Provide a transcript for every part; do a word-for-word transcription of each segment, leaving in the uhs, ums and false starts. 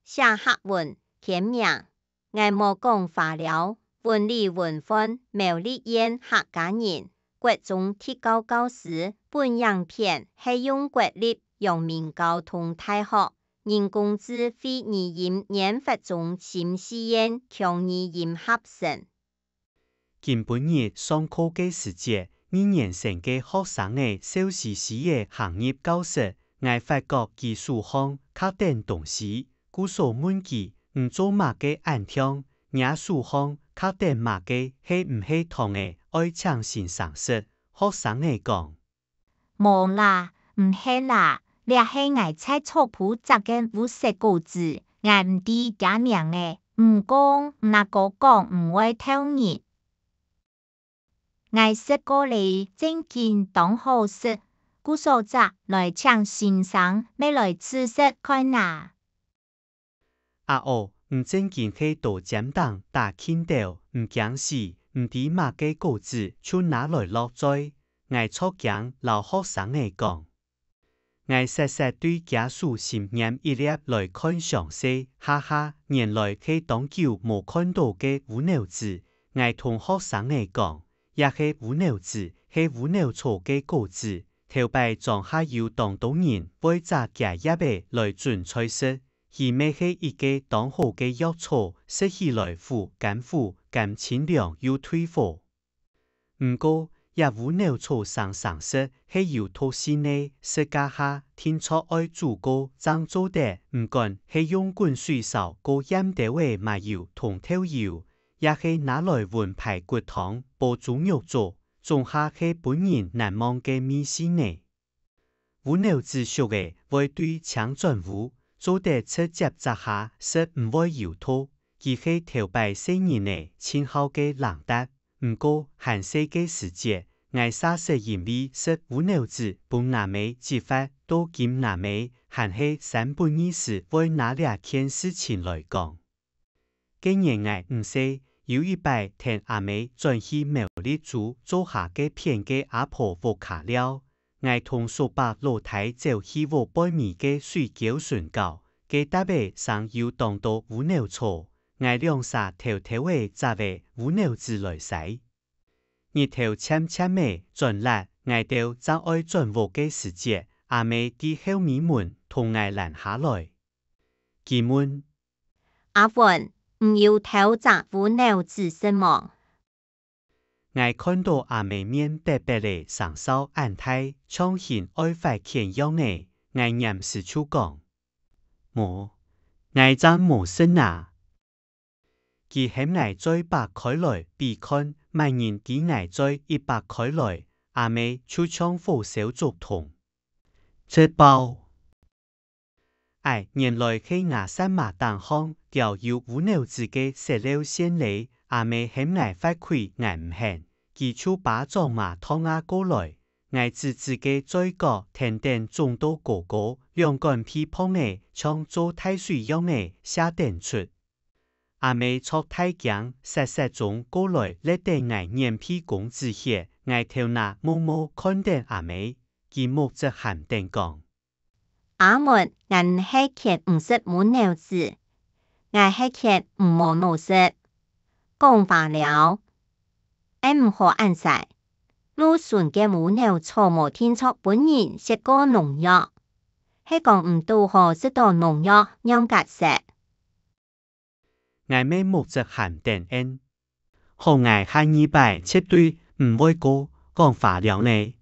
寫客文、簽名。𠊎無講話了，文理文範，苗栗縣客家人國中特教教師分影片係用國立陽明交通大學人工智慧語音研發中心試驗腔語音合成。 今晡日上課个時節，二年生个學生仔笑嘻嘻仔行入教室，𠊎發覺佢手項㧡等東西，故所問佢：「你做麼个恁暢？若手項㧡等麼个？係毋係糖仔？愛請先生食？」學生仔講： 無啦，毋係啦，這係𠊎在草埔摘个烏色果子，𠊎毋知厥名仔，毋過吾哥講毋會偷人。𠊎食過咧，正經當好食，故所摘來請先生乜來試食看啊。 「阿哦，你正經係到尖頂打筋斗，毋驚死，毋知麼个果子就拿來落嘴。」𠊎著驚摎學生仔講。𠊎煞煞對厥手心拈一粒來看詳細，哈哈，原來係當久無看著个烏鳥子。𠊎同學生仔講：「這係烏鳥子，係烏鳥草个果子，頭擺莊下有當多人會摘厥葉仔來準菜食。」 佢乜係一个當好个藥草，食起來苦甘苦甘，清涼又退火。毋過，這烏鳥草生生食係有毒性个，食該下定著愛煮過正做得，毋管係用滾水燒過，鹽兜仔、麻油同豆油，也係拿來炆排骨湯、煲豬肉粥，總下係分人難忘个味緒呢。 烏鳥子屬仔會對青轉烏，做得直接摘下食，毋會有毒。佢係頭擺細人仔盡好个零嗒。毋過，還細个時節，𠊎煞識因為食烏鳥子分吾姆責罰，到今吾姆還係三不二時會拿這件事情來講。 該年𠊎五歲，有一擺跈阿姆轉去苗栗州做下該片个阿婆屋下尞。𠊎同叔伯老弟走去屋背尾个水溝脣搞，該搭仔生有當多烏鳥草，𠊎兩儕偷偷仔摘仔烏鳥子來舐。日頭漸漸仔轉落，𠊎兜正愛轉屋个時節，阿姆在後尾門同𠊎攔下來。佢問： 「阿文，你有偷摘烏鳥子食無？」𠊎看著阿姆面白白仔，聲嗽恁大，像係愛發譴樣仔，𠊎黏時就講：「無，𠊎正無食哪！」佢喊𠊎再擘開來比看，麼人知𠊎再一擘開來，阿姆就像火燒竹筒，直爆。 唉，原來係吾舌嫲頂項吊有烏鳥子个食料線咧，阿姆喊𠊎發揮𠊎毋肯，佢就揹丈麻糖仔過來，𠊎直直个嘴角跈等腫到高高，兩管皮膨仔像做大水樣仔射等出。 阿姆著大驚，煞煞衝過來，掠等𠊎眼鼻公子血，𠊎頭那摸摸看等阿姆，佢目汁含等講：「阿文，𠊎毋係譴毋食烏鳥子，𠊎係譴毋無腦食。講話了，愛毋好恁衰。路脣个烏鳥草無定著分人食過農藥，係講毋堵好食著農藥仰結煞。」 𠊎乜目汁含等應：「好，𠊎下二擺絕對毋會過講話了呢！」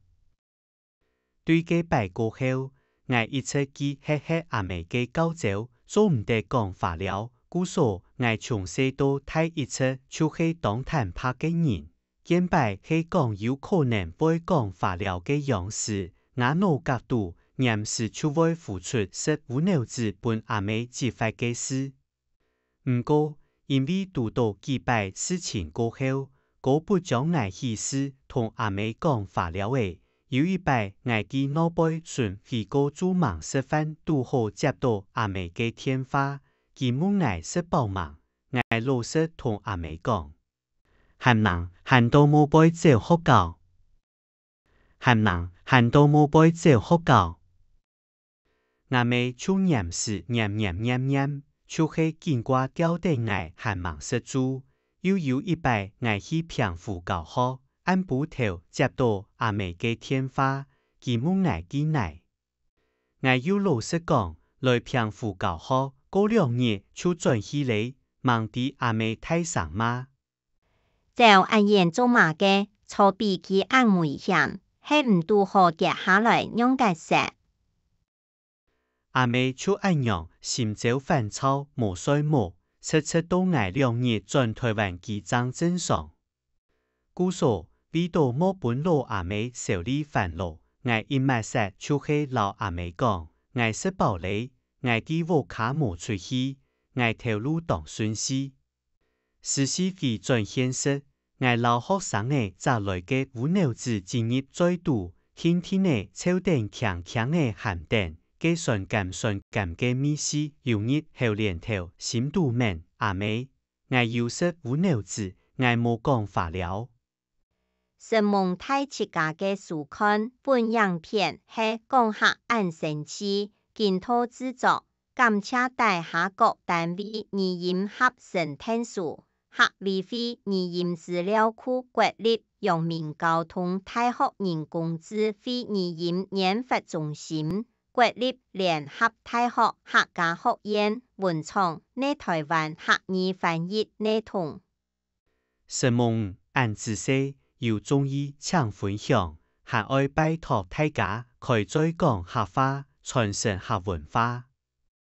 對該擺過後，𠊎一直記核核阿姆个教招，做毋得講話了，故所𠊎從細到大一直就係當坦白个人。見擺係講有可能會講話了个樣時，吾腦殼肚黏時就會浮出食烏鳥子分阿姆責罰个事。 毋過，因為堵著幾擺事情過後，姑不將𠊎起誓同阿姆講話了仔。有一擺，𠊎在外背巡迴過晝吂食飯，堵好接著阿姆个電話，佢問𠊎食飽吂，𠊎老實同阿姆講：「還吂，還到外背走學校。」 「還吂，還到外背走學校。」吾姆就黏時黏黏黏黏，就係緊掛吊等𠊎還吂食晝，又有一擺𠊎去平湖教學，暗晡頭接著阿姆个電話，佢問𠊎幾耐。𠊎又老實講，來平湖教學，過兩日就轉去咧，吂知阿姆大聲罵。走恁遠做麼个？坐飛機恁危險，係毋堵好跌下來仰結煞？阿姆就恁樣心焦煩躁，無睡目，直直到𠊎兩日轉臺灣佢正正常。故所，為著莫分老阿姆愁慮煩惱，𠊎一抹煞就係摎阿姆講，𠊎食飽咧，𠊎在屋下無出去，𠊎頭路當順序。 時勢回轉現實，𠊎摎學生仔摘來个烏腦子擠入嘴肚，定定仔噍等輕輕仔含等，該酸甘酸甘个味緒又入口連頭，心肚愐。阿姆，𠊎有食烏腦子，𠊎無講話了。 承蒙大自家个收看，本影片係講客恁生趣，金套製作，感謝大家各單位語音合成𢯭手，客委會語音資料庫、國立陽明交通大學人工智慧語音研發中心、國立聯合大學客家學院、文創、內臺灣客語翻譯系統。 承蒙，恁仔細，有中意請分享，還愛拜託大家開嘴講客話，傳承客文化。